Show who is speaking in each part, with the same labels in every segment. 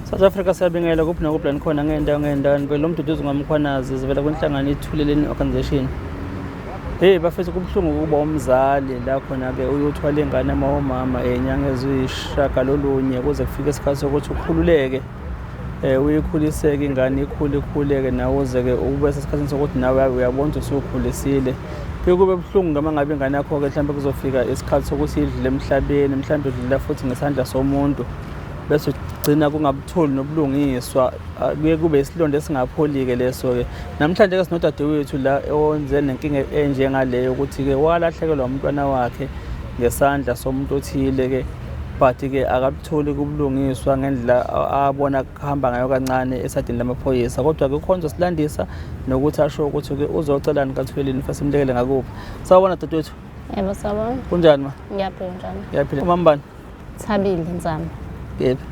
Speaker 1: South Africa siyabingela kuphi nakuphi la nikhona ngey'ndawo ngey'ndawo nibheke Mduduzi ngwaMkhwanazi zivela kwinhlangano iThuleleni Organization. Hey bafethu kubuhlungu ukuba umzali la khona-ke uyothwala ingane ama omama ey'nyanga eziyisishagalolunye kuze kufike isikhathi sokuthi ukhululeke uyikhuliseke ingane ikhule ikhuleke nawe uze-ke ube sesikhathini sokuthi nawe uyabona ukuthi usukhulisile. Kuye kube buhlungu noma ngabe ingane yakho-ke mhlawumbe kuzofika isikhathi sokuthi idlule emhlabeni mhlawumbe idlula futhi ngesandla somuntu bese ugcina kungabutholi nobulungiswa. Kuye kube isilonda esingapholi-ke leso-ke. Namhlanje-ke sinodadewethu la owenze nenkinga enjengaleyo ukuthi-ke walahlekelwa umntwana wakhe ngesandla somuntu othile-ke but-ke akabutholi kubulungiswa ngendlela abona kuhamba ngayo kancane esadini lamaphoyisa. Kodwa-ke ukhona uzosilandisa nokuthi asho ukuthi-ke uzocelani kaThuleleni fasimlekele ngakuphi. Sawubona dadewethu.
Speaker 2: Yebo, sawubona.
Speaker 1: Kunjani ma?
Speaker 2: Ngiyaphila, njani?
Speaker 1: Ngiyaphila. Umambani?
Speaker 2: Thabile Nzama.
Speaker 1: Kephi?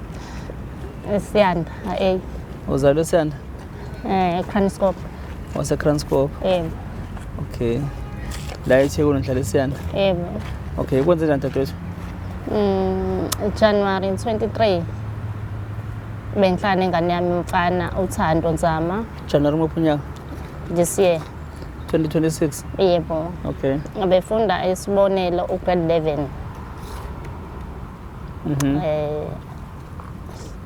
Speaker 2: Esiyanda, A.
Speaker 1: Uzalwe eSiyanda?
Speaker 2: Kranskop.
Speaker 1: WaseKranskop?
Speaker 2: Yebo.
Speaker 1: Okay. La eThekwini uhlala eSiyanda?
Speaker 2: Yebo.
Speaker 1: Okay, kwenze njani dadewethu?
Speaker 2: January 23. Bengihlala nengane yami umfana uThando Nzama.
Speaker 1: January ngophi unyaka?
Speaker 2: This year.
Speaker 1: 2026?
Speaker 2: Yebo.
Speaker 1: Okay.
Speaker 2: Befunda esibonelo ugrade 11.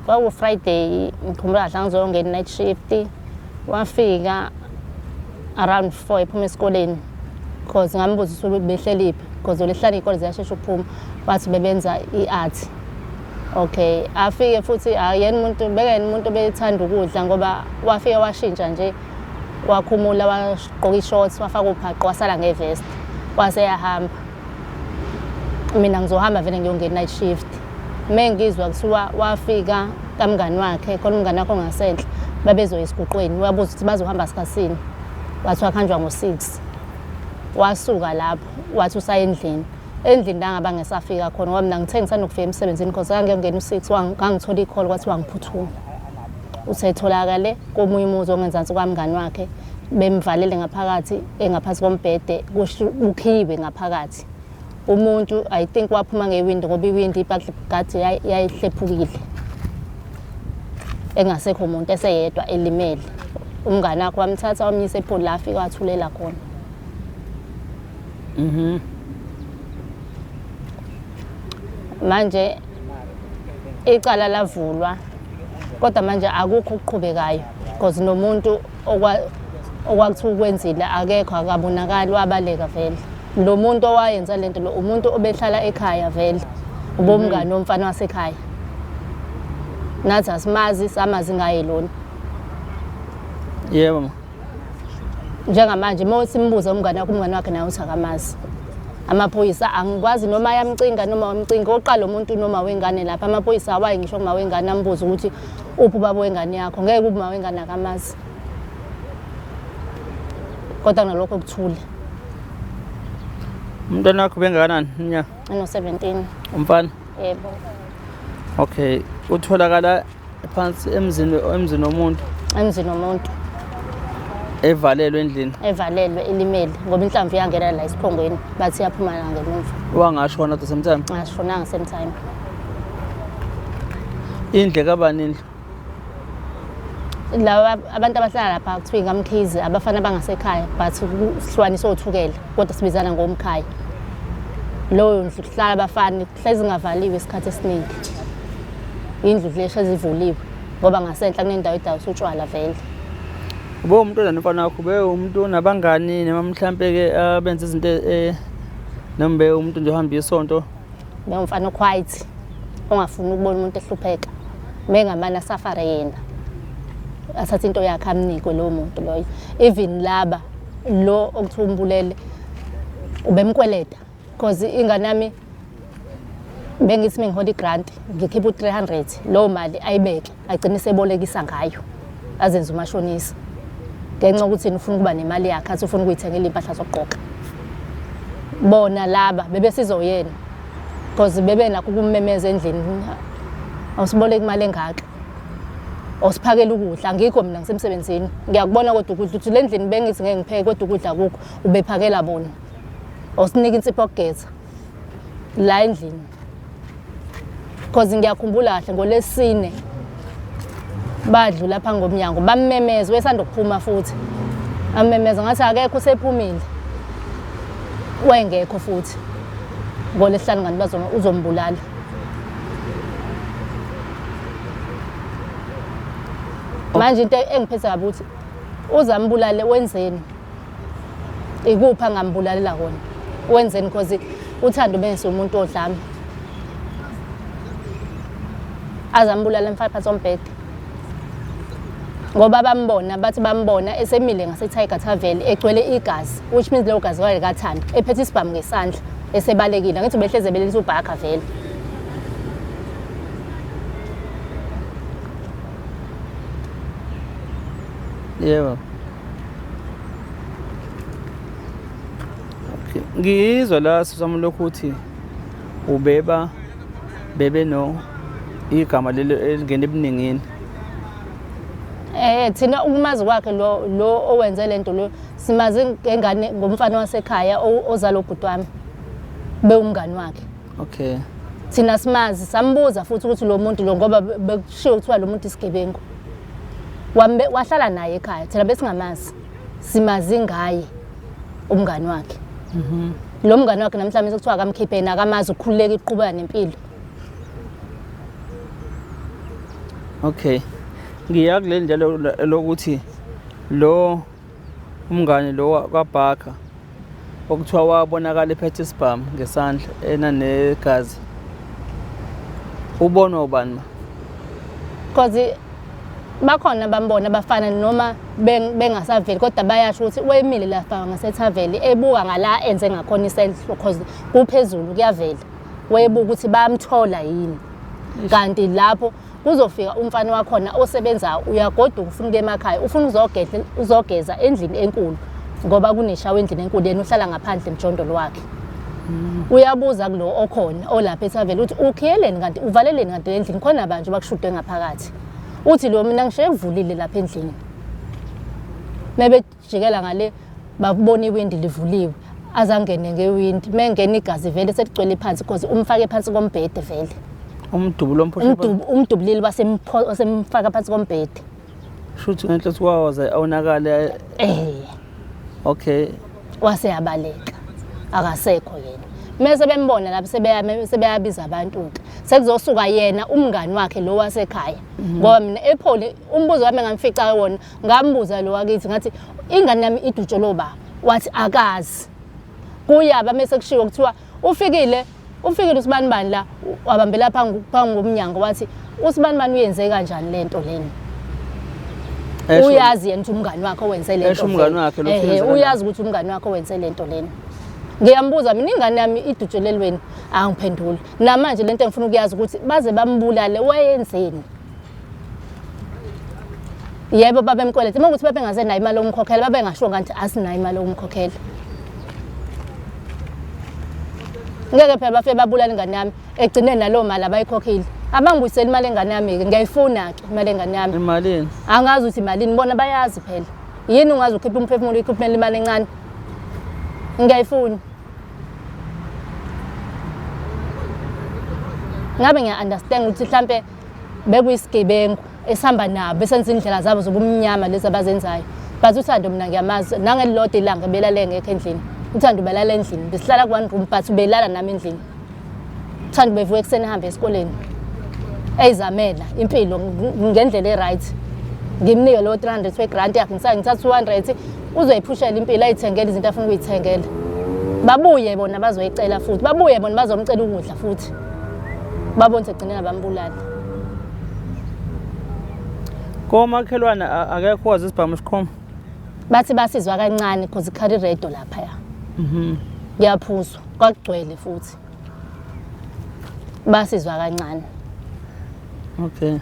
Speaker 2: Kwaku Friday ngikhumbula kahle ngizongena night shift. Wafika around 4 ephuma esikoleni. Because ngambuza ukuthi behleliphi because lehlala iy'kole ziyashesha ukuphuma, wathi bebenza i-art. Okay, afike futhi akuyena umuntu, bekayena umuntu obethanda ukudla ngoba wafike washintsha nje, wakhumula wagqoka i-shorts wafaka uphaqo wasala ngevest wase yahamba. Mina ngizohamba vele ngiyongena night shift. Mengizwa kuthiwa wafika kamngani wakhe, khona umngani wakhe ongasenhla, babezoya esiguqweni, wabuza ukuthi bazohamba sikhathini, wathi wakuhanjwa ngo-6. Wasuka lapho wathi usaya endlini. Endlini la ngaba ngisafika khona ngoba mina ngithe ngisanokufika emsebenzini because ngangiyongena u-6, ngangithola i-call kwathiwa ngiphuthuma. Usetholakale komunye umuzi ongenzansi kwamngani wakhe, bemvalele ngaphakathi engaphansi kombhede, kukhiyiwe ngaphakathi. Umuntu I think waphuma ngewindi ngoba iwindi ibhakade yayihlephukile. Engasekho umuntu eseyedwa elimele. Umngane wakhe wamthatha wamyisa epholi la afika wathulela khona. Manje icala lavulwa kodwa manje akukho okuqhubekayo because nomuntu okwakuthiwa ukwenzile akekho, akabonakali, wabaleka vele. Lo muntu owayenza lento lo umuntu obehlala ekhaya vele, ubomngane womfana wasekhaya. Nathi asimazi, samazi ngaye lona.
Speaker 1: Yebo ma.
Speaker 2: Njengamanje uma simbuza umngane wakhe, umngane wakhe naye uthi akamazi. Amaphoyisa angikwazi noma ayamcinga noma wamcinga. Oqala umuntu noma wengane lapha, amaphoyisa awayi ngisho kuma wengane ambuze ukuthi uphi ubaba wengane yakho. Ngeke ube uma wengane akamazi. Kodwa nalokho kuthule.
Speaker 1: Umntwana wakho bengakanani iminyaka?
Speaker 2: Eno-17.
Speaker 1: Umfana?
Speaker 2: Yebo.
Speaker 1: Okay, utholakala phansi emzini womuntu?
Speaker 2: Emzini womuntu.
Speaker 1: Evalelwe endlini?
Speaker 2: Evalelwe, elimele ngoba inhlamvu iyangena la esiphongweni, bathi iyaphuma la ngemuva.
Speaker 1: Wangashona at the same time?
Speaker 2: Ngashonanga same time.
Speaker 1: Indle kabani indlu?
Speaker 2: Laba abantu abahlala lapha kuthiwa ingaMkhize, abafana bangasekhaya, but sihlukaniswe oThukela kodwa sibizana ngomkhaya. Loyo ndlu kuhlala abafana, kuhlezi ingavaliwe isikhathi esiningi. Indlu le hlezi ivuliwe ngoba ngasenhla kunendawo edayisa utshwala vele.
Speaker 1: Ube umuntu onjani umfana wakho? Ube umuntu onabangani noma mhlampe-ke abenza izinto noma ube umuntu nje ohamba isonto?
Speaker 2: Bewumfana oquiet, ongafuni ukubona umuntu ehlupheka. Mengamane asafare yena, athathe into yakhe amnikwe lowo muntu loyo. Even laba lo okuthiwa umbulele ubemkweleta because ingane yami bengithi mengihola i-grant ngikhipha u-300, lowo mali ayibeke agcine sebolekisa ngayo azenze umashonisa ngenxa yokuthi yena ufuna ukuba nemali yakhe, athi ufuna ukuyithengela iy'mpahla zokugqoka. Bona laba bebesizoyena because bebenakho ukummemeza endlini, awusiboleki imali engaka, awusiphakela ukudla, angikho mina ngisemsebenzini, ngiyakubona kodwa ukudla uthi le ndlini bengithi ngeke ngipheke kodwa ukudla akukho, ubephakela bona, awusinika insipho yokugeza la endlini. Because ngiyakhumbula kahle ngolesine Badlula phambi komnyango bammemeza, wesanda ukuphuma futhi. Ammemeza ngathi akekho usephumile. Wayengekho futhi. NgoLwesihlanu kanti bazoma uzombulala. Manje into engiphethe kabi ukuthi uzambulale wenzeni? Ikuphi angambulalela kona? Wenzeni because uThando bengese umuntu odlame. Azambulala emfake phansi kombhede. Ngoba bambona bathi bambona esemile ngase-Tiger Tavern egcwele igazi which means lelo gazi kwalikaThando ephethe isibhamu ngesandla esebalekile angithi ubehleze ebelelisa ubhakha vele.
Speaker 1: Yebo. Okay. Ngiyizwa la sisami lokhu uthi ubeba bebe no igama leli elingena ebuningini.
Speaker 2: Eh thina ukumazi kwakhe lo lo owenze lento lo simazi ngengane ngomfana wasekhaya ozala ubhuti wami bewumngani wakhe.
Speaker 1: Okay.
Speaker 2: Thina simazi sambuza futhi ukuthi lo muntu lo ngoba bekushiwo kuthiwa lo muntu isigebengu. Wambe wahlala naye ekhaya thina besingamazi. Simazi ngaye umngani wakhe. Mhm. Lo mngani wakhe namhlanje sekuthiwa akamkhiphe yena akamazi ukhululeka iqhubeka nempilo.
Speaker 1: Okay. Ngiya kuleli njalo lokuthi lo umngani lo kaBarker okuthiwa wabonakala ephethe isibhamu ngesandla enanegazi ubonwa ubani ma?
Speaker 2: Because bakhona bambona abafana noma bengasaveli kodwa bayasho ukuthi wemile lapha ngasethaveli ebuka ngala enze ngakhona isehlo because kuphezulu kuyavela webuka ukuthi bayamthola yini kanti lapho kuzofika umfana wakhona osebenzayo uyagoduka ufuna ukuya emakhaya ufuna uzogeza uzogeza endlini enkulu ngoba kuneshawa endlini enkulu yena uhlala ngaphandle emjondolo wakhe uyabuza kulo okhona olapha ethaveni uthi ukhiyeleni kanti uvaleleni kanti endlini khona abantu bakushudwe ngaphakathi uthi lo mina ngishiye kuvulile lapha endlini mebejikela ngale babona iwindi livuliwe azangene ngewindi mengena igazi vele seligcwele phansi because umfake phansi kombhede vele
Speaker 1: umdubulo omphosha
Speaker 2: umdubulile wasemfaka phansi kombhede
Speaker 1: shuthi ngenhloso kwawoze awonakale
Speaker 2: eh
Speaker 1: okay
Speaker 2: wase yabaleka akasekho yena mese bembona lapho sebeyabiza abantu-ke sekuzosuka yena umngani wakhe lo wasekhaya ngoba mina epholi umbuzo wami engamfica wona ngambuza lo wakithi ngathi ingane yami idutshelwe uba wathi akazi kuyaba mese kushiwo kuthiwa ufikile ufikile usibanibani la wabambela phambi komnyango wathi usibanibani uyenze kanjani lento lena uyazi yena ukuthi umngani wakhe owenze lento
Speaker 1: esho umngani wakhe
Speaker 2: lo uyazi ukuthi umngani wakhe owenze lento lena ngiyambuza mina ingane yami idutshelelweni angiphenduli namanje lento engifuna ukuyazi ukuthi baze bambulale wayenzeni yebo babemkweleta uma ukuthi babengasenayo imali yokumkhokhela babengasho ngathi asinayo imali yokumkhokhela ngeke phela bafike babulala ingane yami egcineni nalowo mali abayikhokhile abangibuyiseli imali engane yami-ke ngiyayifuna-ke imali engane yami
Speaker 1: imalini
Speaker 2: angazi ukuthi imalini bona bayazi phela yini ungaze ukhiphe umphefumulo uyikhuphumela imali encane ngiyayifuna ngabe ngiya-understand ukuthi mhlampe bekuyisigebengu esihamba nabo besenza indlela zabo zobumnyama lezi abazenzayo but uthando mina ngiyamazi nangelilodwa ilanga belale ngekho endlini uthando ubelala endlini besihlala ku-one room but ubelala nami endlini uthando bevuka ekuseni ehambe esikoleni eyizamela impilo ngendlela e-right ngimnike lowo 300 wegrant yakhe ngithatha 200 uzoyiphushela impilo ayithengele izinto afuna ukuyithengela babuye bona bazoyicela futhi babuye bona bazomcela ukudla futhi babona ukuthi egcineni abambulali
Speaker 1: Komakhelwane akekho wazi isibhamu siqhuma.
Speaker 2: Bathi basizwa kancane because ikhala iredo lapha ya. Mhm. Kuyaphuzwa, kwakugcwele futhi. Basizwa kancane.
Speaker 1: Okay.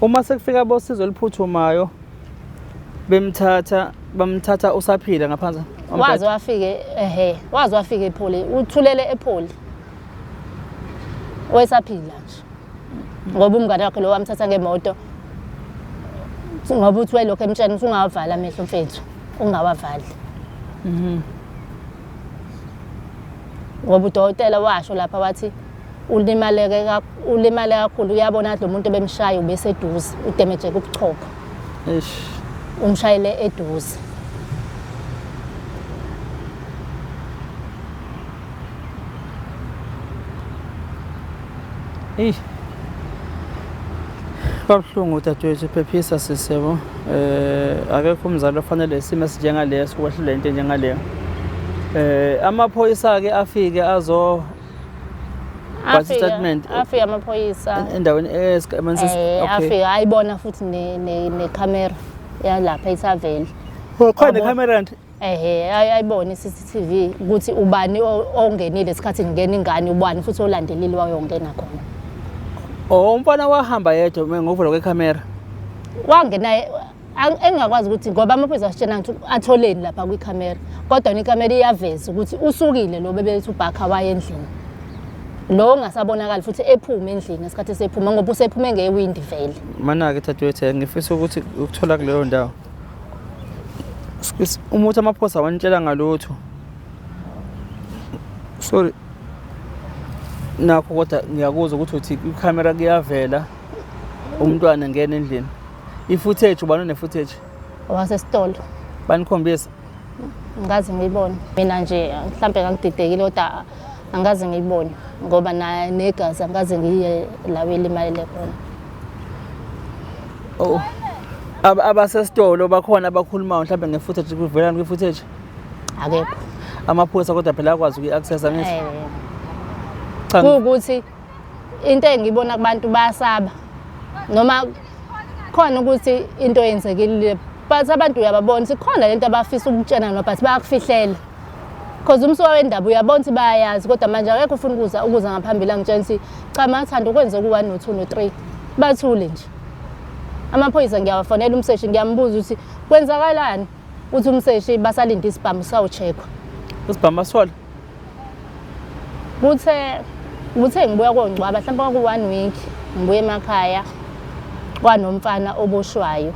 Speaker 1: Uma sekufika abosizo oluphuthumayo bemthatha bamthatha usaphila ngaphansi
Speaker 2: waze wafike ehe waze wafika epholi uthulele epholi wayesaphila nje ngoba umngane wakhe lo wamthatha ngemoto ngoba uthi wayelokhu emtshela ukuthi ungawavali amehlo mfethu ungawavali ngoba udokotela washo lapha wathi Ulimaleke ulimale kakhulu uyabona ukuthi lo muntu ebemshaya ubeseduze udamage kubuchopho.
Speaker 1: Eish.
Speaker 2: Umshayele eduze.
Speaker 1: Eyi. Kwabuhlungu dadewethu phephisa sisi yabo. Eh akekho umzali ofanele isimo esinjengaleso ukwehlula into enjengaleyo. Eh amaphoyisa ke afike azo
Speaker 2: Bhathi statement. Afika amaphoyisa.
Speaker 1: Endaweni esigameni
Speaker 2: eh, afika ayibona futhi ne ne ne camera yalapha isaveli.
Speaker 1: Khona ne camera nje.
Speaker 2: Ehhe ayibona i-CCTV ukuthi ubani ongenile isikhathi kungena ingane ubani futhi olandelile wayongena khona.
Speaker 1: Oh umfana wahamba yedwa ngokuvula kwekhamera.
Speaker 2: Wangena engingakwazi ukuthi ngoba amaphoyisa asitshena ukuthi atholeni lapha kwikhamera kodwa ikamera iyaveza ukuthi usukile lo bebethi ubhakha waye endlini lo ongasabonakali futhi ephume endlini ngesikhathi esephuma ngoba usephume ngewindi vele.
Speaker 1: Mana-ke dadewethu ngifisa ukuthi ukuthola kuleyo ndawo. Uma uthi amaphosa awanitshela ngalutho sorry nakho kodwa ngiyakuzwa ukuthi uthi ikhamera kuyavela umntwana engena endlini i-footage ubani one-footage
Speaker 2: owasesitolo
Speaker 1: banikhombisa
Speaker 2: ngikaze ngiyibone mina nje mhlampe ngangididekile kodwa angikaze ngiyibone ngoba negazi angikaze ngiye la belimalele khona
Speaker 1: Oh. Abasesitolo bakhona abakhulumayo mhlawumbe nge-footage kuvelani kwi-footage?
Speaker 2: Akekho.
Speaker 1: Amaphoyisa kodwa phela akwazi ukuyi-access angithi?
Speaker 2: Eh. Cha. Kuwukuthi into engibona kubantu bayasaba noma khona ukuthi into yenzekile but abantu uyababona ukuthi khona lento abafisa ukutshena yona but bayakufihlela. Cause umsuka wendaba uyabona ukuthi bayayazi kodwa manje akekho ufuna ukuza ukuza ngaphambili angitshela ukuthi cha mathanda ukwenze ku-1 no-2 no-3 bathule nje. Amaphoyisa ngiyawafonela umseshi ngiyambuza ukuthi kwenzakalani uthi umseshi basalinde isibhamu sawucheckwa.
Speaker 1: Isibhamu basithola?
Speaker 2: Kuthe kuthe ngibuya kongcwaba mhlawumbe kwaku-one week ngibuya emakhaya kwanomfana oboshwayo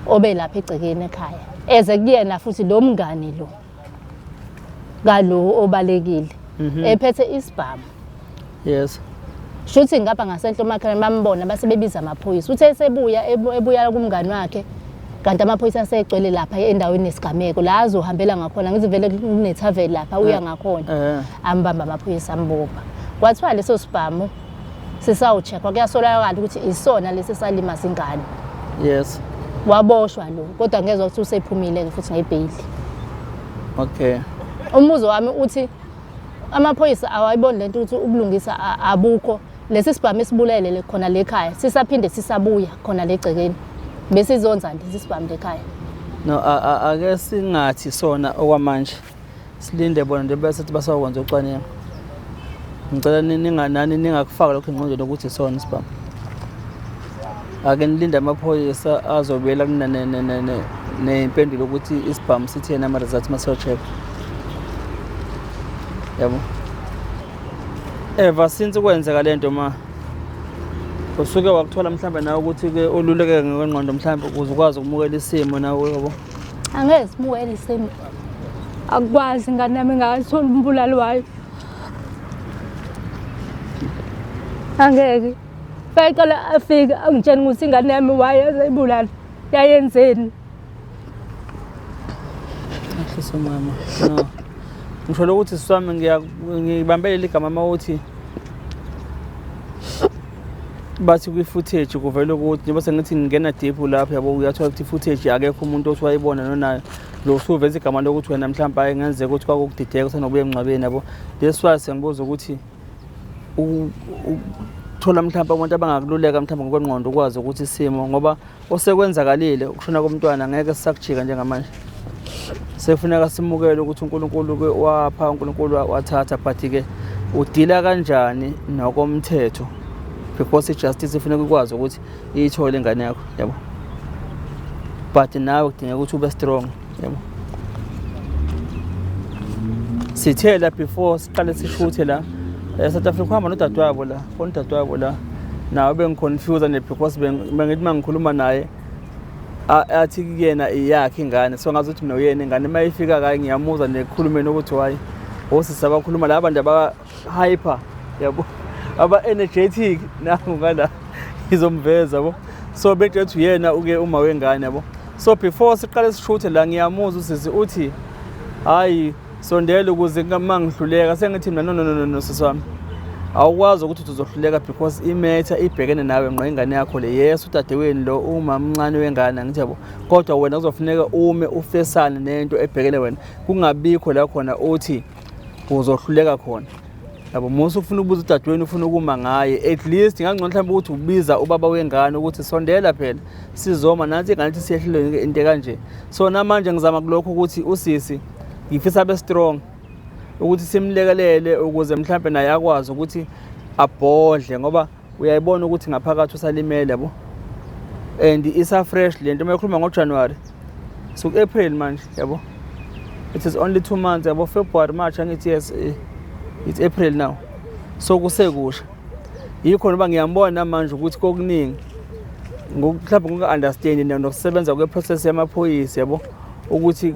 Speaker 2: obelapha egcekeni ekhaya eze kuyena futhi lo mngani lo kalo obalekile ephethe isibhamu
Speaker 1: yes
Speaker 2: shuthi ngapha ngasenhla umakhelwane bambona base bebiza amaphoyisa uthe esebuya ebuya kumngani wakhe kanti amaphoyisa asegcwele lapha endaweni yesigameko la azohambela ngakhona ngithi vele kunethaveni lapha uya ngakhona ambamba amaphoyisa ambopha kwathiwa leso sibhamu sisawucheckwa kuyasolakala ukuthi isona lesi esalimaza ingane
Speaker 1: yes
Speaker 2: waboshwa lo kodwa ngezwa ukuthi usephumile-ke futhi ngebheyili
Speaker 1: okay
Speaker 2: umbuzo wami uthi amaphoyisa awayiboni lento ukuthi ubulungisa abukho lesi sibhamu esibulele le khona le khaya sisaphinde sisabuya khona le gcekeni besizonzani lesi sibhamu le khaya
Speaker 1: no ake singathi sona okwamanje silinde bona nje bese basakwenza ucwaningo ngicela ninganani ningakufaki lokho engqondweni ukuthi isona isibhamu ake nilinde amaphoyisa azobuyela ney'mpendulo ukuthi isibhamu sitheni ama-results masiyo-check yabo ever since kwenzeka le nto ma usuke wakuthola mhlawumbe nawe ukuthi-ke ululeke ngokwengqondo mhlawumbe ukuze ukwazi ukumukela isimo nawe yabo
Speaker 2: Angeke simukele isimo.
Speaker 3: Akukwazi ingane yami ingakatholi umbulali wayo. Angeke. Bayaqala afike angitshela ukuthi ingane yami wayezayibulala. Yayenzeni?
Speaker 1: Ahlise mama. No. Ngisho lokuthi siswami ngiyibambele ligama uma uthi bathi kwi-footage kuvele ukuthi njengoba sengithi ngingena deep lapho yabo uyathola ukuthi i-footage akekho umuntu othi wayibona nonayo lo usuveza igama lokuthi wena mhlawumbe hayi ngenzeka ukuthi kwakukudideka usanobuya emngcwabeni yabo that's why sengibuza ukuthi ukuthola mhlawumbe abantu abangakululeka mhlawumbe ngokwengqondo ukwazi ukuthi isimo ngoba Osekwenzakalile ukushona komntwana ngeke sisakujika njengamanje. Sekufuneka simukele ukuthi uNkulunkulu ke wapha uNkulunkulu wathatha but ke udila kanjani nokomthetho because i-justice ifuneka ikwazi ukuthi iyithole ingane yakho yabo but nawe kudingeka ukuthi ube strong yabo sithe la before siqale sishuthe la e-South Africa uhamba nodadewabo la khona udadewabo la nawe bengiconfuse nje because bengithi uma ngikhuluma naye athi kuyena iyakhe ingane so ngazi ukuthi mina uyena ingane uma ifika kaye ngiyamuzwa nje ekukhulumeni ukuthi wayi osisi abakhuluma laba bantu aba-hyper yabo Aba-energetic nangu ngala ngizomveza yabo. So bengitshela ukuthi uyena uke uma wengane yabo. So before siqale sishuthe la ngiyamuzwa usisi uthi hayi sondela ukuze uma ngihluleka sengithi mina no no no no sisi wami awukwazi ukuthi uzohluleka because imetha ibhekene nawe ngqo ingane yakho le. Yes, udadewenu lo umamncane wengane angithi yabo, kodwa wena kuzofuneka ume ufesane nento ebhekene wena, kungabikho la khona uthi uzohluleka khona yabo. Musa ufuna ukubuza udadewenu, ufuna ukuma ngaye, at least ngangcono mhlawumbe ukuthi ubiza ubaba wengane ukuthi sondela phela sizoma nansi ingane ithi siyehlile into kanje. So namanje ngizama kulokho ukuthi usisi ngifisa abe strong ukuthi simlekelele ukuze mhlawumbe naye akwazi ukuthi abhodle, ngoba uyayibona ukuthi ngaphakathi usalimele yabo, and isa fresh lento uma ekhuluma ngoJanuary so April manje yabo, it is only 2 months yabo, February, March, angithi yes, it's April now, so kusekusha. Yikho noba ngiyambona manje ukuthi kokuningi mhlawumbe ngoku-understand nokusebenza kwe-process yamaphoyisa yabo, ukuthi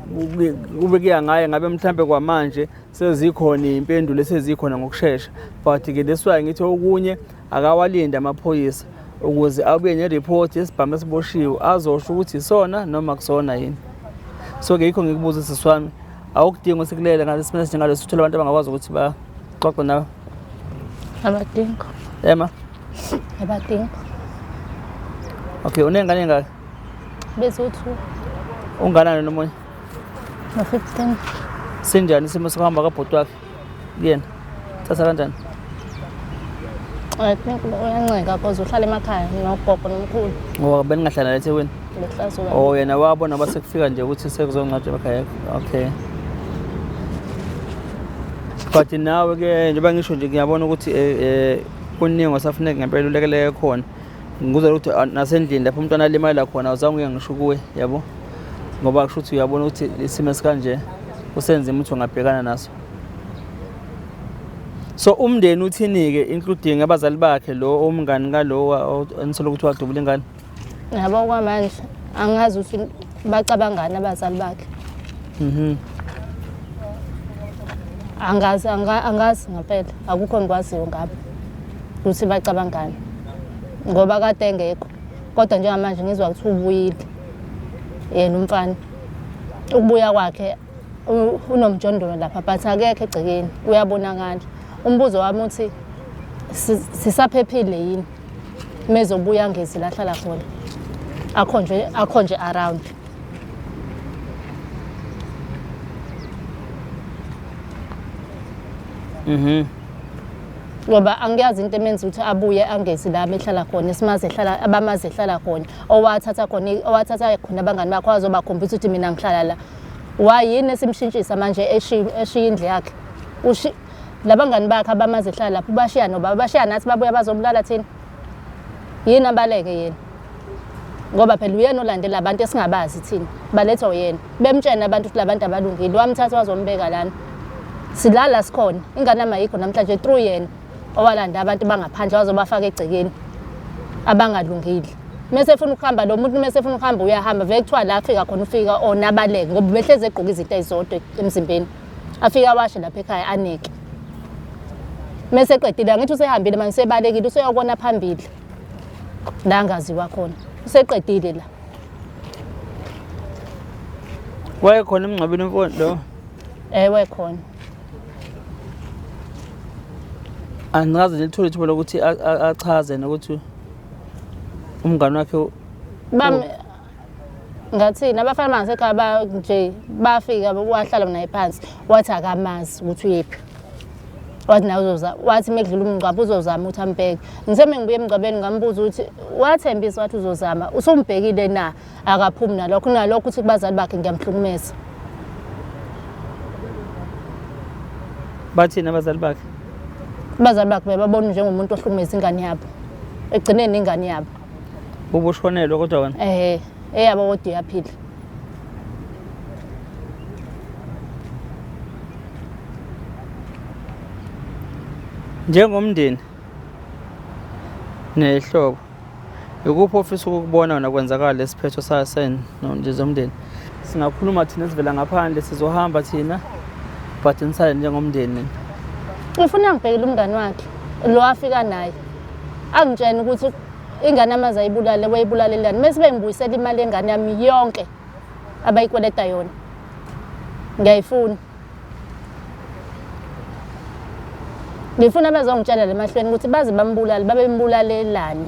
Speaker 1: kube kuya ngaye ngabe mhlambe kwamanje sezikhona iy'mpendulo esezikhona ngokushesha. But-ke that's why ngithi okunye akawalinde amaphoyisa ukuze abuye ne-report yesibhamu esiboshiwe azosho ukuthi isona noma kusona yini. So-ke yikho ngikubuza sisi wami, awukudingi usikulele ngalesi simene esinjengaleso, uthole abantu abangakwazi ukuthi baxoxe nawe?
Speaker 2: Abadingi.
Speaker 1: Ema?
Speaker 2: Abadingi.
Speaker 1: Okay, uney'ngane ey'ngaki?
Speaker 2: Beziwu-two.
Speaker 1: Unganani nomunye?
Speaker 2: No-15.
Speaker 1: Sinjani isimo sokuhamba kabhuti wakhe kuyena? Thatha kanjani?
Speaker 2: I think uyanceka cause uhlala emakhaya nogogo nomkhulu.
Speaker 1: Ngoba beningahlala la eThekwini?
Speaker 2: Bekuhlala.
Speaker 1: Oh, yena wabona basekufika nje ukuthi sekuzongcwatshwa emakhaya. Okay. But nawe ke njengoba ngisho nje ngiyabona ukuthi kuningi osafuneka ngempela ulekeleke khona. Ngikuzwa ukuthi nasendlini lapho umntwana alimala khona awuzange uye ngisho kuwe yabo, ngoba kusho ukuthi uyabona ukuthi isimo esikanje kusenzima ukuthi ungabhekana naso. So umndeni uthini-ke, including abazali bakhe lo umngani kalo enisola ukuthi wadubula ingane?
Speaker 2: Yabo kwamanje angazi ukuthi bacabangani abazali bakhe. Angazi, angazi ngempela, akukho engikwaziyo ngabo ukuthi bacabangani ngoba kade engekho, kodwa njengamanje ngizwa ukuthi ubuyile yena umfana. Ukubuya kwakhe unomjondolo lapha but akekho egcekeni, uyabonakala. Umbuzo wami uthi sisaphephile yini mezobuya ngezi la ahlala khona, akhonje around. Ngoba angiyazi into emenza ukuthi abuye angezi la behlala khona, esimazi ehlala, abamazi ehlala khona, owathatha khona, owathatha khona abangani bakhe wazobakhombisa ukuthi mina ngihlala la. Why yini esimshintshisa manje eshiya indlu yakhe? Labangani bakhe abamazi ehlala lapho ubashiya nobaba, bashiya nathi babuya bazobulala thina. Yini abaleke yena? Ngoba phela uyena olandela abantu esingabazi thina, balethwa uyena. Bemtshena abantu ukuthi labantu abalungile, wamthatha wazombeka lana. Silala sikhona, ingane yami ayikho namhlanje through yena owalanda abantu bangaphandle wazobafaka egcekeni abangalungile. Mese efuna ukuhamba lo muntu, mese efuna ukuhamba uyahamba, vele kuthiwa la afika khona ufika ona abaleke ngoba behlezi egqoka izinto ezizodwa emzimbeni. Afike awashe lapha ekhaya aneke. Mese eqedile angithi usehambile manje usebalekile useyokona phambili la angaziwa khona. Useqedile la.
Speaker 1: Wayekhona emngcwabeni umfowenu lo?
Speaker 2: Ewe khona.
Speaker 1: Angikaze nje lithole ithuba lokuthi achaze nokuthi umngani wakhe
Speaker 2: Bami ngathini abafana bangasekhaya ba nje bafika wahlala naye phansi wathi akamazi ukuthi uyephi. Wathi naye uzoza, wathi mekudlula umngcwabo uzozama ukuthi ambheke. Ngithe mengibuya emngcwabeni ngambuza ukuthi wathembisa wathi uzozama, usumbhekile na? Akaphumi nalokho, nalokho uthi kubazali bakhe ngiyamhlukumeza.
Speaker 1: Bathini abazali bakhe?
Speaker 2: Abazali bakhe bebabona njengomuntu ohlukumeza ingane yabo. Egcineni ingane yabo.
Speaker 1: Ubushonelwe kodwa wena?
Speaker 2: Eyabo kodwa iyaphila.
Speaker 1: Njengomndeni nehlobo, ikuphi ofisa ukukubona wena kwenzakala lesiphetho saseni nje zomndeni? Singakhuluma thina esivela ngaphandle, sizohamba thina, but nisale njengomndeni nina.
Speaker 2: Ufuna ngibhekele umngani wakhe. Lo afika naye angitshena ukuthi ingane yami azayibulale wayibulalelani, mese bengibuyisela imali yengane yami yonke abayikweleta yona, ngiyayifuna. Ngifuna bezongitshela le mahlweni ukuthi baze bambulale, babembulalelani.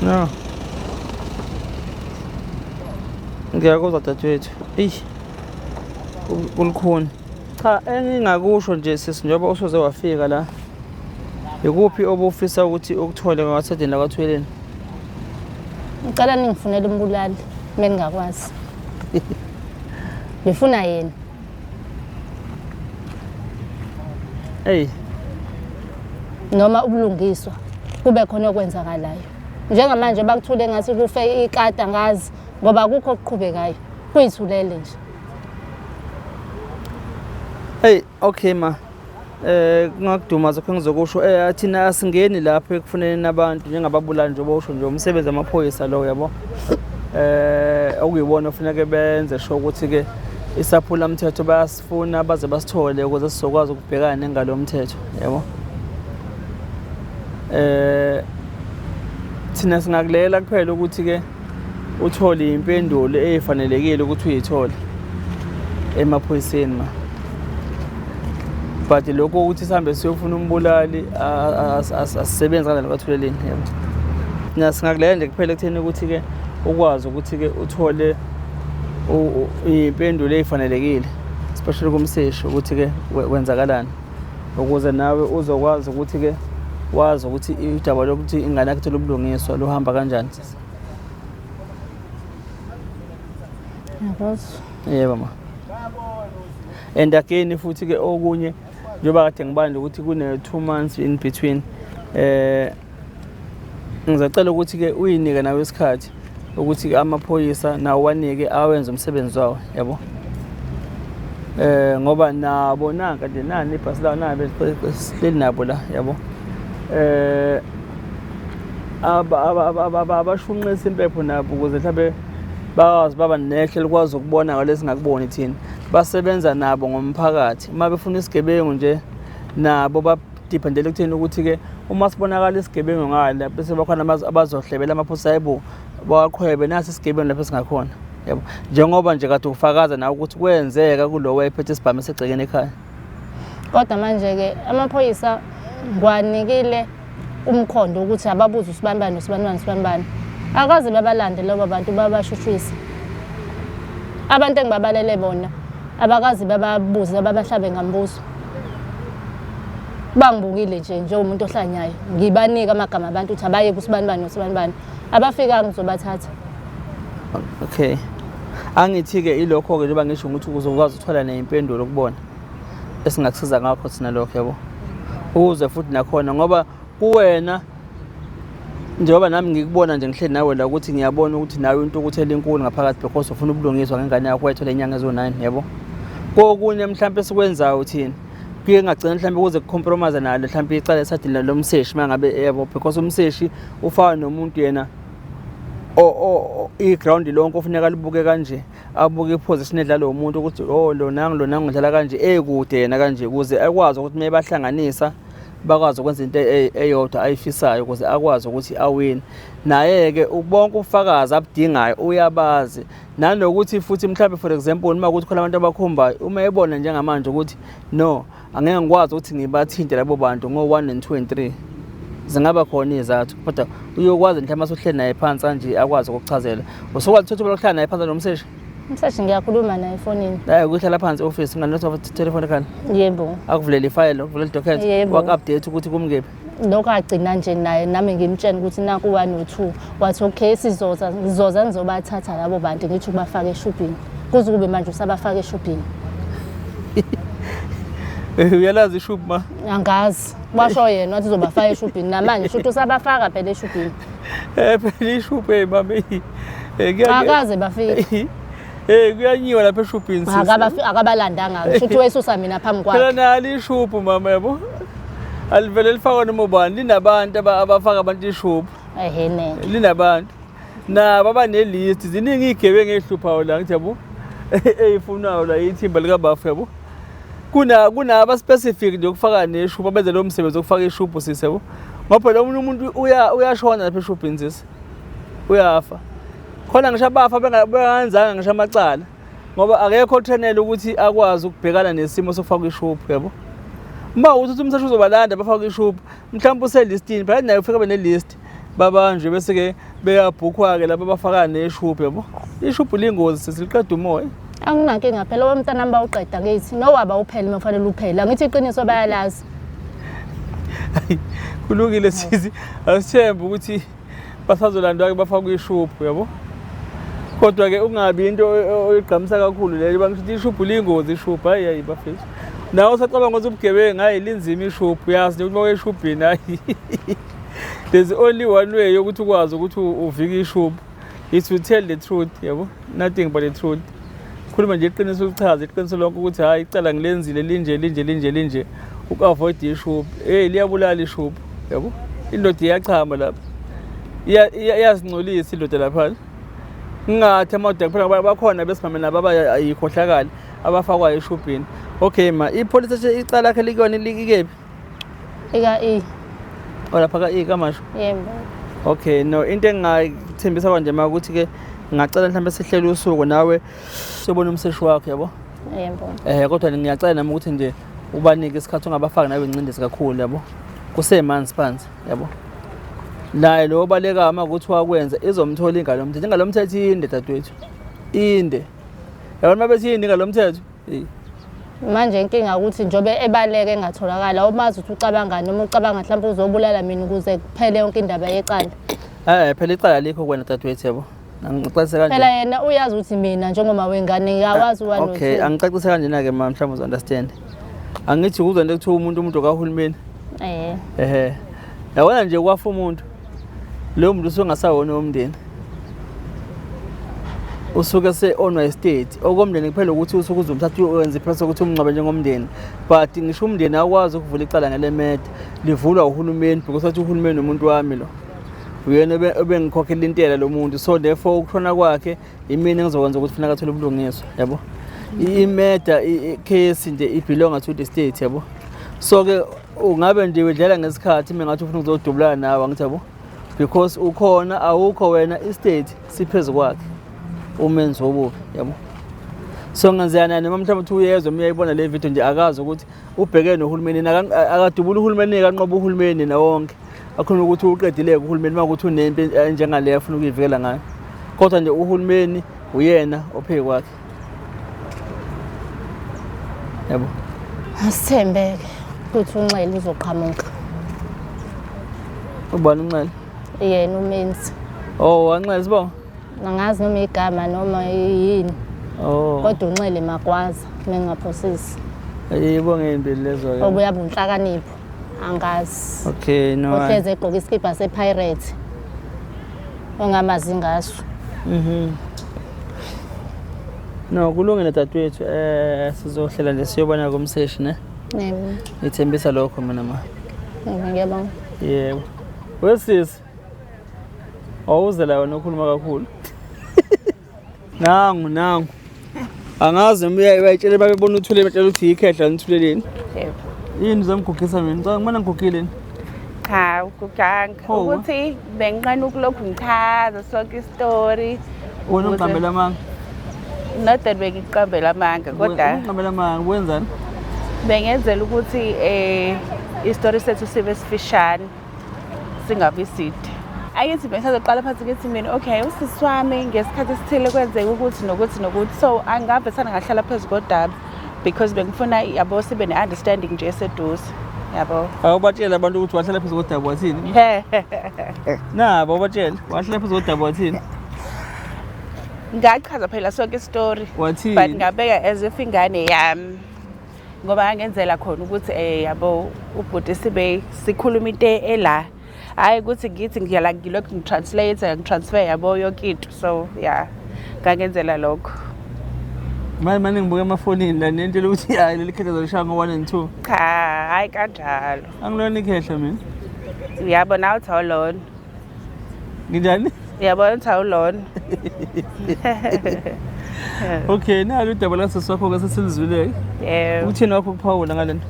Speaker 1: No. Ngiyakuzwa dadewethu. Eyi. Kulukhuni. Cha, engingakusho nje sisi, njengoba usuze wafika la. Ikuphi obufisa ukuthi ukuthole ngasedeni lakwaThuleleni?
Speaker 2: Ngicela ningifunele umbulali uma ningakwazi. Ngifuna yena.
Speaker 1: Hey.
Speaker 2: Noma ubulungiswa kube khona okwenzakalayo. Njengamanje bakuthule ngathi kufe ikati, angazi ngoba akukho okuqhubekayo. Kuyithulele nje.
Speaker 1: Hey, okay ma. Kungakudumaza lokho engizokusho. Thina asingeni lapho ekufuneni abantu njengababulali, njengoba usho nje umsebenzi amaphoyisa lo, yabo. Okuyibona ofuneka benze sure ukuthi ke isaphula mthetho bayasifuna baze basithole ukuze sizokwazi ukubhekana nengalo yomthetho, yabo. Thina singakulela kuphela ukuthi ke uthole impendulo efanelekile ukuthi uyithole emaphoyiseni ma. But lokho ukuthi sihambe siyofuna umbulali asisebenzi kanjalo kwaThuleleni, yabo. Thina singakulela nje kuphela ekutheni ukuthi ke ukwazi ukuthi ke uthole iy'mpendulo ey'fanelekile, especially kumseshi ukuthi ke kwenzakalani, ukuze nawe uzokwazi ukuthi ke wazi ukuthi udaba lokuthi ingane yakho ithole ubulungiswa luhamba kanjani sisi.
Speaker 2: Ngiyakuzwa.
Speaker 1: Yebo ma. And again futhi ke okunye, njengoba kade ngibanda ukuthi kune 2 months in between, ngizocela ukuthi ke uyinike nawe isikhathi ukuthi amaphoyisa nawo wanike awenze umsebenzi wawo, yabo. Ngoba nabo nanka nje nani ibhasi lawo nabe sihleli nabo la, yabo. Abashunqisa impepho nabo ukuze mhlawumbe bakwazi baba nehle likwazi ukubona ngalesi singakuboni thina. Basebenza nabo ngomphakathi. Uma befuna isigebengu nje nabo badependele ekutheni ukuthi-ke uma sibonakala isigebengu ngale bese bakhona abazohlebela amaphoyisa, hayibo bawaqhwebe nasi isigebengu lapho esingakhona, yabo. Njengoba nje kade ufakaza nawe ukuthi kwenzeka kulo wayephethe isibhamu esegcekeni ekhaya.
Speaker 2: Kodwa manje-ke amaphoyisa ngiwanikile umkhondo ukuthi ababuze usibanibani nosibanibani nosibanibani. Akaze babalande labo bantu babashushise. Abantu engibabalele bona abakaze bababuze babahlabe ngambuzo. Bangibukile nje njengomuntu ohlanyayo. Ngibanika amagama abantu ukuthi abaye kusibanibani nosibanibani. Abafika ngizobathatha.
Speaker 1: Okay. Angithi-ke ilokho-ke njengoba ngisho ukuthi uzokwazi ukuthola ney'mpendulo kubona esingakusiza ngakho thina lokho, yabo. Ukuze futhi nakhona ngoba kuwena njengoba nami ngikubona nje ngihleli nawe la ukuthi ngiyabona ukuthi nawe intukuthelo enkulu ngaphakathi because ufuna ubulungiswa ngengane yakho wayithola inyanga eziwu-9, yabo. Kokunye mhlawumpe esikwenzayo thina kuye ngagcina mhlawumbe kuze kucompromise nalo mhlawumbe icala esadini lomseshi uma ngabe, yabo, because umseshi ufana nomuntu yena i-ground lonke ofuneka libuke kanje, abuke iposition edlalwa umuntu ukuthi oh lo nangu lo nangu udlala kanje ekude yena kanje, ukuze akwazi ukuthi uma bahlanganisa bakwazi ukwenza into eyodwa ayifisayo ukuze akwazi ukuthi awine. Naye-ke bonke ubufakazi abudingayo uyabazi, nanokuthi futhi mhlawumbe for example uma kuthi khona abantu abakhombayo, uma ebona njengamanje ukuthi no angeke ngikwazi ukuthi ngibathinte labo bantu ngo-1 and 2 and 3, zingaba khona iy'zathu, kodwa uyokwazi mhlawumbe mase uhleli naye phansi kanje akwazi ukukuchazela. Usukwazi ukuthatha ithuba lokuhlala naye phansi nomseshi?
Speaker 2: Umseshi ngiyakhuluma naye efonini.
Speaker 1: Hayi, ukuhlala phansi e-office unganotha telefoni ekhaya?
Speaker 2: Yebo.
Speaker 1: Akuvulele ifayela, akuvulele idocket,
Speaker 2: Yebo.
Speaker 1: waku-update ukuthi kumkephi?
Speaker 2: Lokho agcina nje naye nami ngimtshela ukuthi naku 1 no 2, wathi okay sizoza, ngizoza ngizobathatha labo bantu ngithi ukubafaka eshubhini. Kuze kube manje usabafaka eshubhini.
Speaker 1: Uyalazi ishubhu ma?
Speaker 2: Angazi. Washo yena wathi uzobafaka eshubhini namanje shuthi usabafaka phela eshubhini.
Speaker 1: Phela ishubhu hey mama.
Speaker 2: Akaze bafike.
Speaker 1: Kuyanyiwa lapha eshubhini sisi.
Speaker 2: Akabalandanga shuthi wesusa mina phambi kwakhe.
Speaker 1: Phela nalo ishubhu mama, yabo. Alivele lifakwe noma ubani, linabantu abafaka abantu ishubhu.
Speaker 2: Ehene.
Speaker 1: Linabantu. Nabo abanelist, ziningi izigebengu ezihluphayo la ngithi yabo. Eyifunayo la ithimba likabafu yabo. Kuna kunaba specific nje ukufaka neshubhu abenze lo msebenzi wokufaka ishubhu sisi yabo. Ngoba phela omunye umuntu uya uyashona lapha eshubhini sisi. Uyafa. Khona ngisho abafa bengenzanga ngisho amacala. Ngoba akekho otrenele ukuthi akwazi ukubhekana nesimo sokufaka ishubhu yabo. Uma uthi umseshi uzobalanda bafake ishubhu, mhlawumbe uselistini, phela naye ufike abe nelist babanjwe bese-ke beyabhukhwa-ke laba abafaka neshubhu yabo. Ishubhu liyingozi sisi, liqeda umoya.
Speaker 2: Anginankinga phela owomntanami bawuqeda ngithi nowaba uphele uma kufanele uphele. Angithi iqiniso bayalazi.
Speaker 1: Kulungile sisi, asithembe ukuthi basazolandwa-ke bafakwe ishubhu yabo. Kodwa-ke ungabi into oyigqamisa kakhulu leyo, bangisho ukuthi ishubhu liyingozi ishubhu, hayi hayi bafethu. Nawe usacabanga ukuthi ubugebengu, hayi linzima ishubhu, uyazi nje ukuthi uma eshubhini hayi. There's only one way yokuthi ukwazi ukuthi uvike ishubhu. It's to tell the truth, yabo. Nothing but the truth. Khuluma nje iqiniso ulichaze iqiniso lonke ukuthi hayi icala ngilenzile linje linje linje linje uku-avoid ishubhu. Hey liyabulala ishubhu, yabo. Indoda iyachama lapha. Iyazingcolisa indoda lapha. Ngingathi amadoda kuphela ngoba bakhona besimame nabo abayikhohlakali abafakwayo eshubhini. Okay ma, i-police station icala lakhe likuyona likephi?
Speaker 2: Ika E.
Speaker 1: Oh lapha ka E kamasho.
Speaker 2: Yebo.
Speaker 1: Okay, no into engingathembisa kanje ma ukuthi ke ngingacela mhlawumbe sihlele usuku nawe siyobona umseshi wakho yabo.
Speaker 2: Yebo.
Speaker 1: Kodwa ngiyacela nami ukuthi nje ubanike isikhathi ungabafaki nawe ingcindezi kakhulu yabo. Kusemanzi phansi yabo. Naye lo obaleka uma ukuthi wakwenza izomthola ingalo yomthetho. Ingalo yomthetho inde dadewethu. Inde. Yabona uma bethi inde ingalo yomthetho? Hey.
Speaker 2: Manje inkinga ukuthi njengoba ebaleka engatholakala awumazi ukuthi ucabangani noma ucabanga mhlawumbe uzobulala mina ukuze kuphele yonke indaba yecala.
Speaker 1: Phela icala alikho kuwena dadewethu yabo. Angicacise kanje.
Speaker 2: Phela yena uyazi ukuthi mina njengoma wengane ngiyawazi u-one no
Speaker 1: Okay,
Speaker 2: two.
Speaker 1: angicacise kanjena-ke ma mhlawumbe uzo-understand. Angithi kuzwa into ekuthiwa umuntu umuntu kahulumeni. Ehhe. Yabona nje kwafa umuntu. Loyo muntu usuke engasawona owomndeni. Usuke se-ownwa i-state. Okomndeni kuphela ukuthi usuke uzomthatha uyenze iprocess yokuthi umngcwabe njengomndeni. But ngisho umndeni awukwazi ukuvula icala ngale murder. Livulwa uhulumeni because wathi uhulumeni umuntu wami lo. Uyena obengikhokhela intela lo muntu. So therefore ukushona kwakhe imina engizokwenza ukuthi funeka athole ubulungiswa yabo. I-murder case nje ibelonga to the state yabo. So ke ungabe nje wedlela ngesikhathi mina ngathi ufuna ukuzodubulana nawe angithi yabo. Because ukhona awukho wena i-state siphezu kwakhe umenzi wobubi yabo. So ngenzeka noma mhlawumbe uthi uyezwa uma uyayibona le video nje akazi ukuthi ubhekene nohulumeni akadubula uhulumeni kanqoba uhulumeni nawonke. Akhona ukuthi uqedile uhulumeni uma ukuthi unempi enjengale afuna ukuyivikela ngayo. Kodwa nje uhulumeni uyena ophezu kwakhe. Yabo.
Speaker 2: Asithembeke ukuthi uNxele uzoqhamuka.
Speaker 1: Ubani uNxele?
Speaker 2: Yena umenzi.
Speaker 1: Oh, waNxele sibonga.
Speaker 2: Angazi noma igama noma yini.
Speaker 1: Oh.
Speaker 2: Kodwa uNxele Magwaza mengingaphosisi.
Speaker 1: Yebo ngey'mbili lezo ke.
Speaker 2: Obuya bunhlakanipho. Angazi.
Speaker 1: Okay, no.
Speaker 2: Ohleze egqoka isikibha sePirate. Ongamazi ngaso.
Speaker 1: No, kulungile dadewethu. Sizohlela nje siyobona kumseshi ne.
Speaker 2: Yebo.
Speaker 1: Ngithembisa lokho mina ma.
Speaker 2: Yebo, ngiyabonga.
Speaker 1: Yebo. Wesisi. Awuze la wena ukhuluma kakhulu. Nangu nangu. Angazi noma uyayitshela babebona uthule batshela ukuthi ikhehla nithuleleni.
Speaker 4: Yebo.
Speaker 1: Yini uzomgugisa mina? Ngicabanga kumele ngigugile ni.
Speaker 4: Cha, uguganga.
Speaker 1: Oh.
Speaker 4: Ukuthi benginqena ukulokhu ngichaza sonke isitori.
Speaker 1: Wena ungiqambela amanga.
Speaker 4: Not that bengiqambela amanga kodwa
Speaker 1: Ungiqambela amanga wenzani?
Speaker 4: bengenzela ukuthi isitori sethu sibe sifishane singabi side. Ayithi bengisazoqala phansi ngithi mina okay usisi wami ngesikhathi esithile kwenzeka ukuthi nokuthi nokuthi, so angave sana ngahlala phezu kodaba because bengifuna yabo sibe ne-understanding nje eseduze yabo.
Speaker 1: Awubatshela abantu ukuthi wahlala phezu kodaba wathini? Nabo awubatshela wahlala phezu kodaba wathini?
Speaker 4: Ngachaza phela sonke isitori
Speaker 1: Wathini?
Speaker 4: but ngabeka as if ingane yami ngoba ngangenzela khona ukuthi yabo ubhuti sibe sikhuluma into ela, hayi ukuthi ngithi ngiyala ngilokhu ngitranslate ngitransfer yabo yonke into, so yeah ngangenzela lokho.
Speaker 1: Manje manje ngibuka emafonini la nentshela ukuthi hayi leli khehla zolishaya ngo-1 and 2.
Speaker 4: Cha, hayi kanjalo.
Speaker 1: Angilona ikhehla mina.
Speaker 4: Uyabona uthi awulona.
Speaker 1: Nginjani?
Speaker 4: Uyabona uthi awulona.
Speaker 1: Okay, nalo udaba lasisi wakho ke sesilizwile.
Speaker 4: Yebo.
Speaker 1: Uthini wakho ukuphawula ngalento?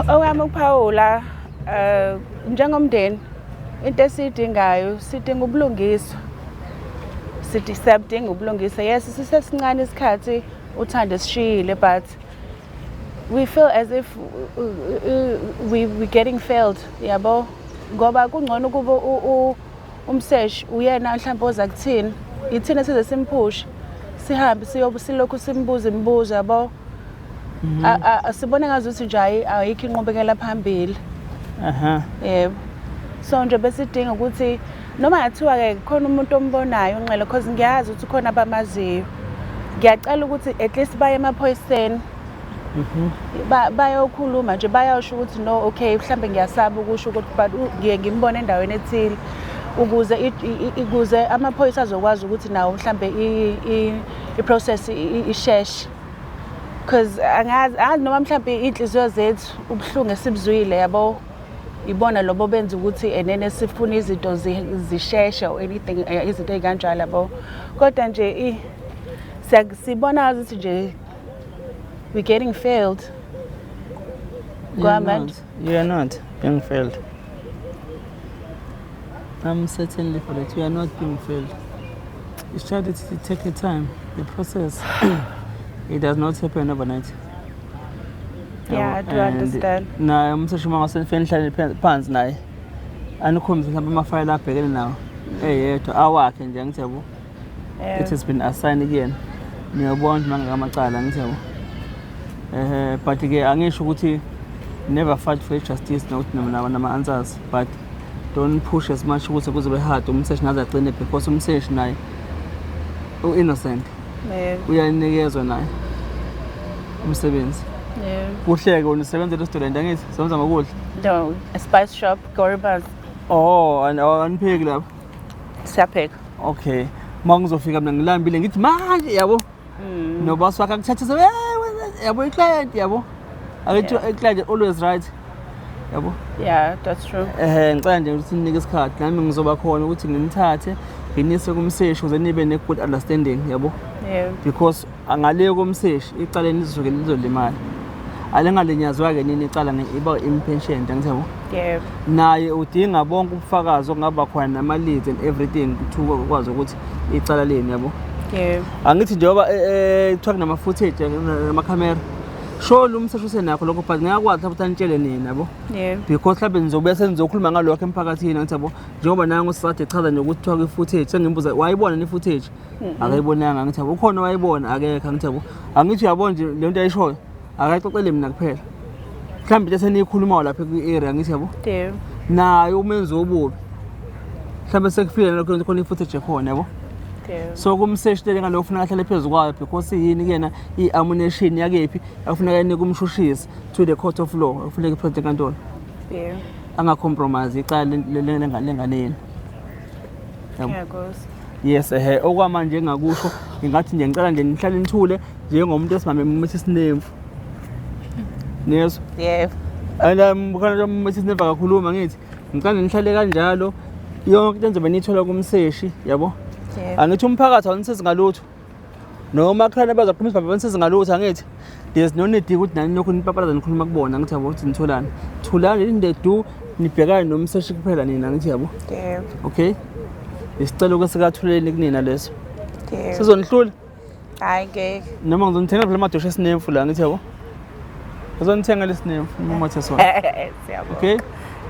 Speaker 4: Okwami ukuphawula njengomndeni into esiyidingayo sidinga ubulungiswa. Sithi siyabudinga ubulungiswa. Yes, sisesincane isikhathi uthando esishiyile, but we feel as if we getting failed, yabo, ngoba kungcono ukuba umseshi uyena mhlawumbe oza kuthina, ithina size simphushe sihambe siyobe silokhu simbuza imibuzo, yabo. Sibona ngazuthi nje ayikho inqubekela phambili. Yebo, so nje besidinga ukuthi noma ngathiwa-ke khona umuntu ombonayo unxele, cause ngiyazi ukuthi khona abamaziyo, ngiyacela ukuthi at least baye emaphoyiseni, bayokhuluma nje, bayosho ukuthi no, okay, mhlambe ngiyasaba ukusho ukuthi, but ngiye ngimbone endaweni ethile, ukuze ukuze amaphoyisa azokwazi ukuthi nawo mhlambe i-process isheshe, because angazi noma mhlambe iy'nhliziyo zethu ubuhlungu esibuzwile, yabo, ibona lobo benza ukuthi enene sifuna izinto zisheshe or anything, izinto ey'kanjalo, yabo. Kodwa nje sibona ukuthi nje we getting failed.
Speaker 1: You are
Speaker 4: Kwamanje.
Speaker 1: not. You are not being failed. I'm certainly for that. You are not being failed. It's just that it take a time. The process, it does not happen overnight.
Speaker 4: Yeah, I do
Speaker 1: And
Speaker 4: understand.
Speaker 1: Naye umseshi uma ngase nifike nihlale phansi naye anikhombise mhlawumbe amafayela abhekene nawo eyedwa awakhe nje, angithi yabo, it has been assigned kuyena, niyobona ukuthi mangaka amacala, angithi yabo. But ke angisho ukuthi never fight for justice nokuthi nama answers, but don't push as much ukuthi kuzobe hard umseshi naze agcine, because umseshi naye u-innocent, uyanikezwa naye umsebenzi. Kuhleke wena usebenza e-restaurant, angithi sebenza ngokudla?
Speaker 4: No, a spice shop, Goribas.
Speaker 1: Oh, anipheki lapho?
Speaker 4: Siyapheka.
Speaker 1: Okay, uma ngizofika mina ngilambile ngithi manje, yabo, nobasi wakhe akuthathise, yabo, i-client, yabo, akithi i-client always right, yabo.
Speaker 4: Yeah, that's true.
Speaker 1: Ngicela nje ukuthi ninike isikhathi, nami ngizoba khona ukuthi nginithathe nginise kumseshi ukuze nibe ne-good understanding, yabo, because angale komseshi icala lizoke lizolimala, alingalinyazwa-ke nini icala iba impatient, angithi yabo. Naye udinga bonke ubufakazi okungaba khona nama-leads and everything to ukwazi ukuthi icala leni, yabo. Angithi njengoba kuthiwa kunama-footage namakhamera, sure umseshi usenakho lokho, but ngiyakwazi mhlawumbe ukuthi anitshele nina, yabo, because mhlawumbe nizobuya senizokhuluma ngalokho emphakathini, angithi yabo, njengoba nangu sisade echaza nje ukuthi kuthiwa kwi-footage, sengimbuza wayibona ni-footage, akayibonanga, angithi yabo, ukhona wayibona, akekho, angithi yabo. Angithi uyabona nje le nto ayishoyo akayixoxele mina kuphela, mhlawumbe into eseniyikhulumayo lapha kwi-area, angithi yabo, naye umenzi wobubi mhlawumbe sekufile nalokho khona i-footage ekhona, yabo. So kumseshi lele ngalokho kufuneka ahlale phezu kwayo, because yini kuyena i-ammunition yakephi akufuneka inike umshushisi to the court of law, akufuneka i-present enkantolo, anga-compromise icala lengane yenu. Yabo.
Speaker 4: Ngiyakuzwa.
Speaker 1: Yes, okwamanje engakusho ngingathi nje ngicela nje nihlale nithule njengomuntu esimame muthi sinemfu niyezwa?
Speaker 4: Yebo.
Speaker 1: And khona muthi sinemfu akakhuluma, ngithi ngicela nihlale kanjalo yonke into enzobe niyithola kumseshi, yabo.
Speaker 4: Yebo.
Speaker 1: Angithi umphakathi awunisizi ngalutho noma khona bazoqhuma isibhabha, banisizi ngalutho, angithi there's no need ukuthi nani lokhu nipapalaza nikhuluma kubona, angithi yabo, ukuthi nitholani, thulani into do nibhekane nomseshi kuphela nina, angithi yabo.
Speaker 4: Yebo.
Speaker 1: Okay, isicelo ke sikathuleni kunina leso.
Speaker 4: Yebo.
Speaker 1: Sizonihlula?
Speaker 4: Hayi, ngeke.
Speaker 1: Noma ngizonithenga phela amadosha esinemfu la, angithi yabo, ngizonithengela isinemfu nimumathe sona.
Speaker 4: Siyabonga.
Speaker 1: Okay.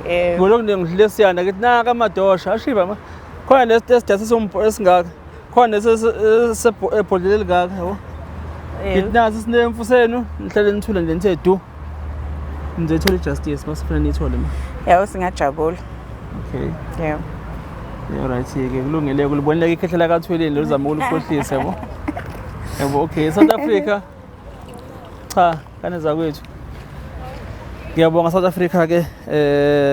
Speaker 4: Yebo.
Speaker 1: Ngolokhu nje ngidlule siyanda ngithi naka amadosha ashiba ma khona lesi esidasi esingaka, khona lesi ebhodlela elingaka, yabo, ngithi nasi isinemfu senu, nihlale nithule nje nithe du, nizoyithola i-justice masifuna niyithole ma.
Speaker 4: Yebo, singajabula.
Speaker 1: Okay.
Speaker 4: Yebo.
Speaker 1: Yeah, right ke kulungile, kulibonile ikhehla lakathweleni lozama ukulikhohlisa, yabo, yabo. Okay, South Africa, cha kane zakwethu, ngiyabonga South Africa ke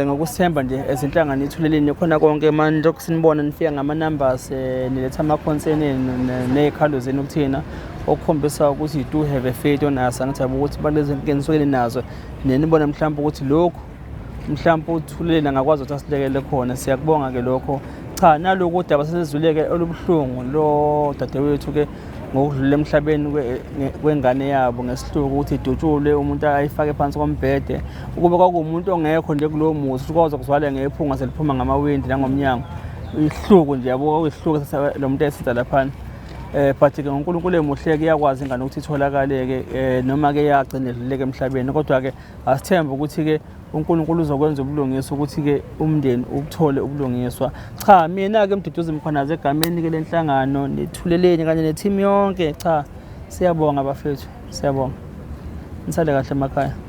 Speaker 1: ngokusithemba nje ezinhlangano ithuleleni khona konke manje lokhu sinibona nifika ngama numbers, niletha ama concern enu nezikhalo zenu kuthina, okukhombisa ukuthi you do have a faith on us, angithi yabo, ukuthi balezi nkinga nisuke nazo nenibona mhlawumbe ukuthi lokhu mhlawumbe uthuleleni angakwazi ukuthi asilekele khona, siyakubonga ke lokho. Cha, naloku udaba sesizwile-ke olubuhlungu lo dadewethu ke. Ngokudlula emhlabeni kwengane yabo ngesihluku ukuthi idutshulwe umuntu ayifake phansi kombhede. Ukube kwakuwumuntu ongekho nje kulowo muzi, kwaze kuzwale ngephunga seliphuma ngamawindi nangomnyango. Isihluku nje yabo, kwakuyisihluku lo muntu esenza laphana. But ke ngoNkulunkulu emuhle ke iyakwazi ingane ukuthi itholakale ke noma ke yagcina idluleke emhlabeni, kodwa ke asithembe ukuthi ke uNkulunkulu uzokwenza ubulungiswa ukuthi ke umndeni ubuthole ubulungiswa. Cha, mina ke Mduduzi Mkhwanazi egameni ke lenhlangano nethuleleni kanye neteam yonke, cha siyabonga bafethu, siyabonga. Nisale kahle emakhaya.